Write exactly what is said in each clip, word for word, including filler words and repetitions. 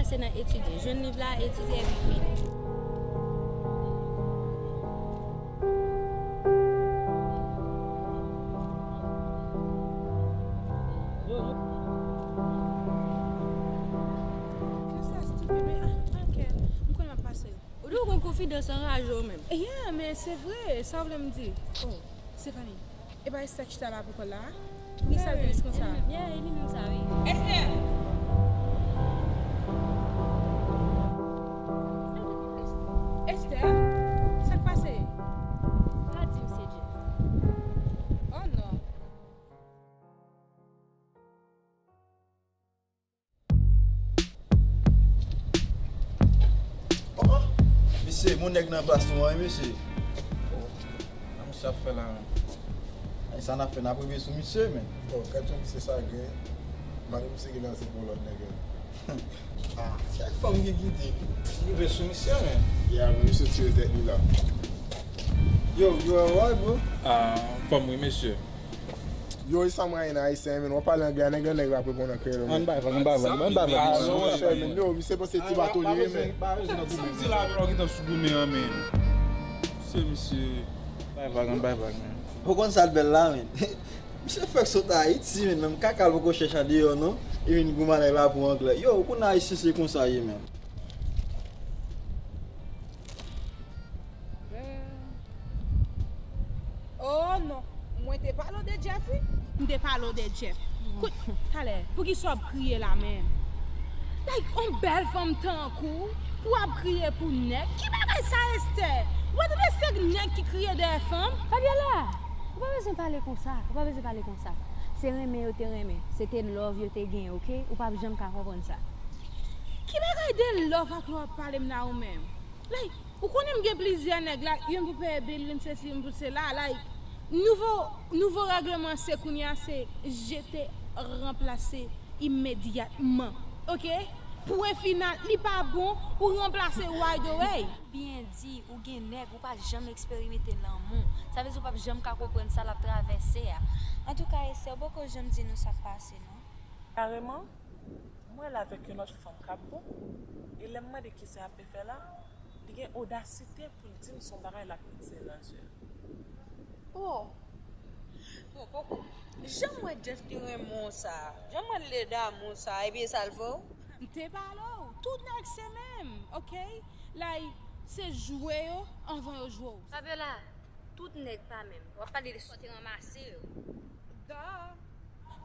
Se nan etidye. Jwenn liv la, etidye epi fini. Klas la stupid, men, ah, ok. M konnen m ap pase. Ou di w konn konfidans anraje w menm. Yeah, men se vre, sa w vle m di? Oh, Stephanie, e pa Esther ki chita la pou kòl la? Poukisa l tris konsa? Yeah, e li menm sa, wi. Esther! Esther, sa k pase? Pa di m se Jeff. Oh non. Oh, mesye, bon nèg nan plas nou an, wi, mesye. Oh, sa misye ap fè la, men? Ay, sa n ap fè, n ap rive sou misye, men. Oh, gad jan misye sa gen. Mande misye gen nan se pou lòt nèg yo. Ah, se ak fanm ki kite. Rive sou misye, men. Yeah, men misye tire tèt li la. Yo, you alright, bro? Ah, anfòm wi, mesye. Yo, e sa mwen, ayisyen, men w ap pale anglè, nèg, nèg la ap reponn an kreyòl, men. Ann bay vag, ann bay vag, ann bay vag. Ah, non, monchè, men, yo, misye panse ti bato li ye, men. Sa m di la, men, w gentan sou goumen an, men. Se misye. Bay vag, ann bay vag, men. Ou konn sa l bèl la, men. Misye fèk sot Ayiti, men, menm kaka l poko chèche andeyò, non. Li vin goumen avèk lapou anglè. Yo, ou konn ayisyen se konsa ye, men. Oh non, mwen te pale w de Jeff, wi. M te pale w de Jeff. Kout, talè, poukisa w ap kriye la menm? Like, on bèl fanm tankou w, pou w ap kriye pou nèg? Ki bagay sa, Esther? Ou pa tande se nèg ki kriye dèyè fanm? Fabiola, ou pa bezwen pale konsa, ou pa bezwen pale konsa. Se renmen yo te renmen, se te love yo te genyen, oke? Ou p ap janm ka konprann sa. Ki bagay de love ak love w ap pale m la ou menm? Like, ou konnen m gen plizyè nèg la, youn pou peye bil, youn sesi, youn pou sela, like, nouvo, nouvo règleman se kounye a se jete, ranplase imedyatman, oke? Pwen final, li pa bon, ou ranplase right away. Byen di, ou gen nèg, ou pa janm eksperimante lanmou. Sa vle di ou p ap janm ka konprann sa l ap travèse a. Antouka, Esther, ou poko janm di nou sa k pase, non. Kareman, m wè l avèk yon lòt fanm k ap bon, e lè m mande kisa y ap fè la, li gen odasite pou l di m se yon bagay l ap retire nan zye l. Oh! Bon, poko. Jan m wè Jeff te renmen w sa, jan m wè l te damou w sa, ebyen sa l fè w? M te pale w, tout nèg se menm, oke? Like, se jwe yo anvan yo jwe w. Fabiola, tout nèg pa menm. W ap pale de sa w te ranmase yo. Duh.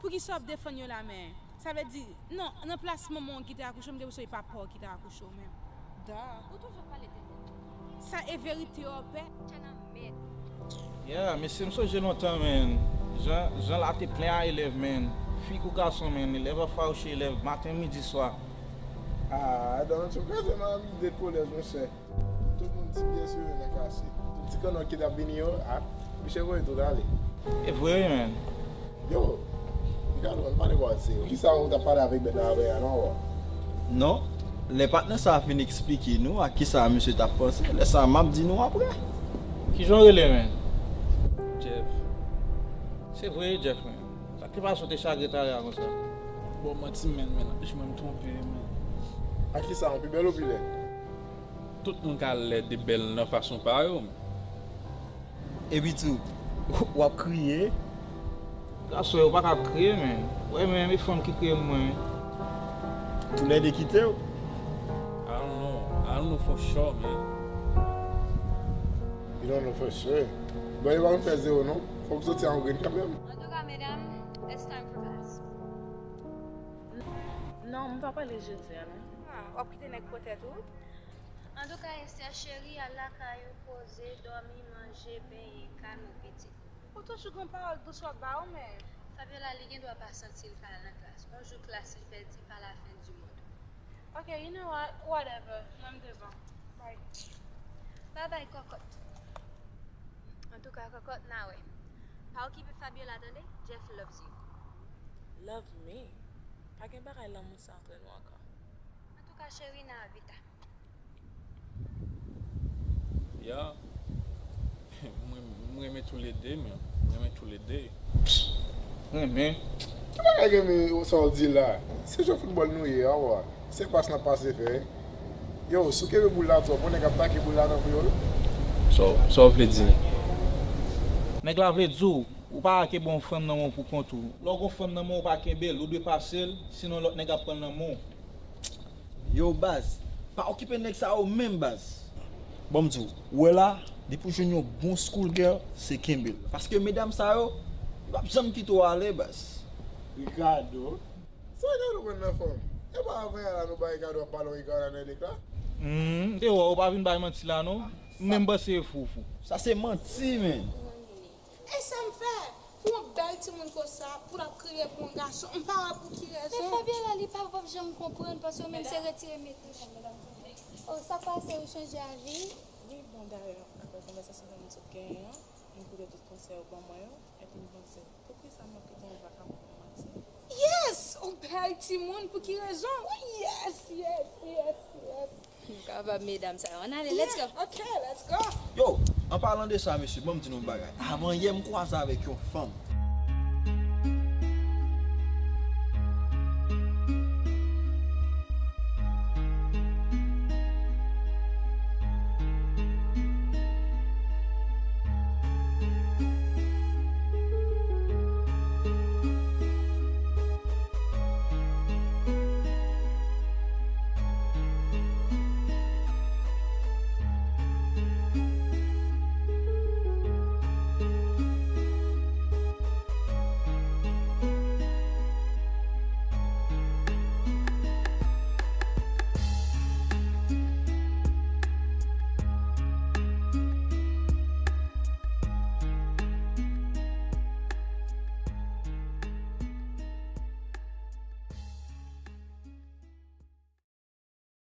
Poukisa w ap defann yo la, men? Sa vle di, non, nan plas manman w ki te akouche w, m te panse se papa w ki te akouche w menm. Duh. Ou toujou ap pale de nèg. Sa e verite yo, pè. Chè nan mèd. Yeah, mesye, m sonje lontan, men. Jan, jan la te plen a elèv, men. Fi kou gason, men. Elèv ap fawouche elèv maten, midi, swa. Ah, Donald Trump kraze m a ide kolèj, monchè. Tout moun ti pyès yo nan kache. Tout ti kannò ki t ap vini yo, a, misye voye tout ale. E vre wi, men. Yo, Ricardo, ann pale bò serye. Kisa ou t ap pale avèk bèt la apre a, non, bò? Non. Lè patnè sa a fin eksplike nou ak kisa misye t ap panse, lè sa a m ap di nou apre. Kijan w rele, men? Jeff. Se vre, Jeff, men. Sa k te pase w te chagren talè a konsa? Bon, manti, men, men, anpeche mwen m twonpe, men. Ak kisa, ou pi bèl ou pi lèd? Tout moun ka lèd e bèl nan fason pa yo, men. Epi tou, w ap kriye? Gason, yo pa ka ap kriye, men. Wè, men, e fanm ki kriye mwen. Toulède kite w? I don't know. I don't know for sure, man. You don't know for sure. Bon, yo pa konn fè zewo, non. Fòk w soti a yon grenn kanmenm. Antouka, medam, it's time for class. Non, m pa prale jodi a, non. Ah, w ap kite nèg pran tèt ou? Antouka, Esther cheri, al lakay ou, poze, dòmi, manje, benyen, kalme w, pitit. Ou toujou gen pawòl dous w ap ba yo, men. Fabiola, li gen dwa pa santi l pral nan klas. On jou klas li pèdi pa la fen di mond. Ok, you know what? Whatever. Mwen m devan. Bye. Bye bye, kòkòt. Antouka, kòkòt, n a wè. Pa okipe Fabiola, tande? Jeff loves you. Love me? Pa gen bagay lanmou sa antre nou ankò. Antouka, cheri, n a vita. Ya. Mwen, mwen renmen toulede, men. Mwen renmen toulede. Renmen? Ki bagay renmen sa w di la? Se jwè foutbòl nou ye a, wa. Se pas n ap pase fè. Yo, si w kenbe boul la twòp, yon nèg ap take boul la nan men w wi. Sa w- sa w vle di? Nèg la vle di w, ou pa ka kenbe yon fanm nan men w pou kont ou. Lè w gen yon fanm nan men w, ou pa kenbe l, ou dwe pase l, sinon lòt nèg ap pran l nan men w. Yo baz, pa okipe nèg sa yo menm baz. Bon m di w, ou wè la, depi w jwenn yon bon school girl, se kenbe l. Paske medam sa yo, yo p ap janm kite w ale baz. Ricardo. Sa Ricardo konn nan fanm? E pa avanyè la nou bay Ricardo ap pale yon Ricardo nan lik la? Hmm, m te wè w pa vin bay manti la non. M menm panse e fou fou. Sa se manti menn. E sa m fè? Pou yon bèl timoun konsa, pou l ap kriye pou yon gason, m pa wè pou ki Men rezon. Fabiola li pa p ap janm konprann paske ou menm se retire mete. Oh, sa k pase ou chanje avi? Wi, bon, dayè, apre konvèsasyon ke nou sot genyen an, m koute tout konsèy ou ban mwen yo, epi m panse, poukisa m ap kite yon vakabon pou manti? Yes! Yon bèl timoun, pou ki rezon? Wi, yes, yes, yes, yes. M kapab medam sa yo. Ann ale, let's go. Ok, let's go. Yo, an palan de sa mesye, ban m di nou yon bagay. Avanyè m kwaze avèk yon fanm.